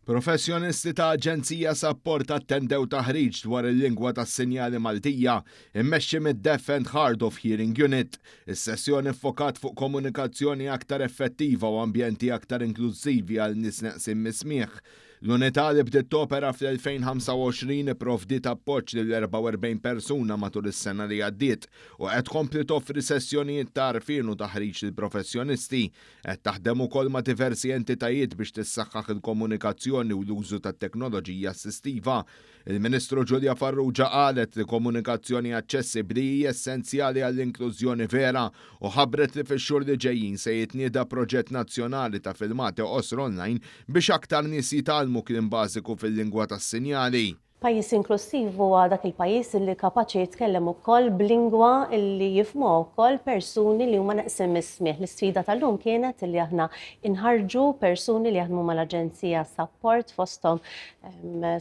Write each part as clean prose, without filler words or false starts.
Professjonisti ta' Aġenzija Sapport attendew taħriġ dwar il-lingwa tas-sinjali Maltija immexxi mid-Deaf and Hard of Hearing Unit. Is-sessjoni ffokat fuq komunikazzjoni aktar effettiva u ambjenti aktar inklużivi għal nies neqsin mis-smigħ. L-unità li bdiet topera fl-2025 ipprovdiet appoġġ lil 44 persuna matul is-sena li għaddiet u qed tkompli toffri sessjonijiet ta' għarfien u taħriġ lill-professjonisti. Qed taħdem ukoll ma' diversi entitajiet biex tissaħħaħ il-komunikazzjoni u l-użu tat-teknoloġija assistiva. Il-Ministru Julia Farrugia qalet li komunikazzjoni aċċessibbli hi essenzjali għall-inklużjoni vera u ħabbret li fix-xhur li ġejjin se jitnieda proġett nazzjonali ta' filmati qosra online biex aktar nies jitgħallmu kliem bażiku fil-lingwa tas-sinjali. Pajjiż inklussiv huwa dak il-pajjiż li kapaċi jitkellem ukoll b'lingwa li jifhmuha wkoll persuni li huma neqsin mis-smigħ. L-isfida tal-lum kienet li aħna nħarrġu persuni li jaħdmu mal-Aġenzija Sapport fosthom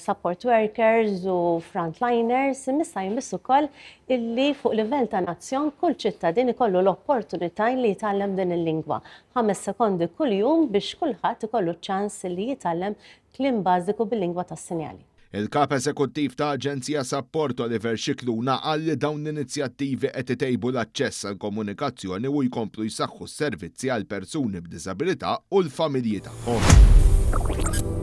support workers u frontliners, imma jmiss ukoll illi fuq livell ta' nazzjon kull ċittadin ikollu l-opportunità li jitgħallem din il-lingwa. 5 sekondi kuljum biex kulħadd ikollu ċans li jitgħallem kliem bażiku bil-lingwa tas-sinjali. Il-Kap Eżekuttiv ta' Aġenzija Sapport Oliver Scicluna qal li dawn l-inizjattivi qed itejbu l-aċċess għal komunikazzjoni u jkomplu jsaħħu s-servizzi għal persuni b'diżabilità u l-familji tagħhom.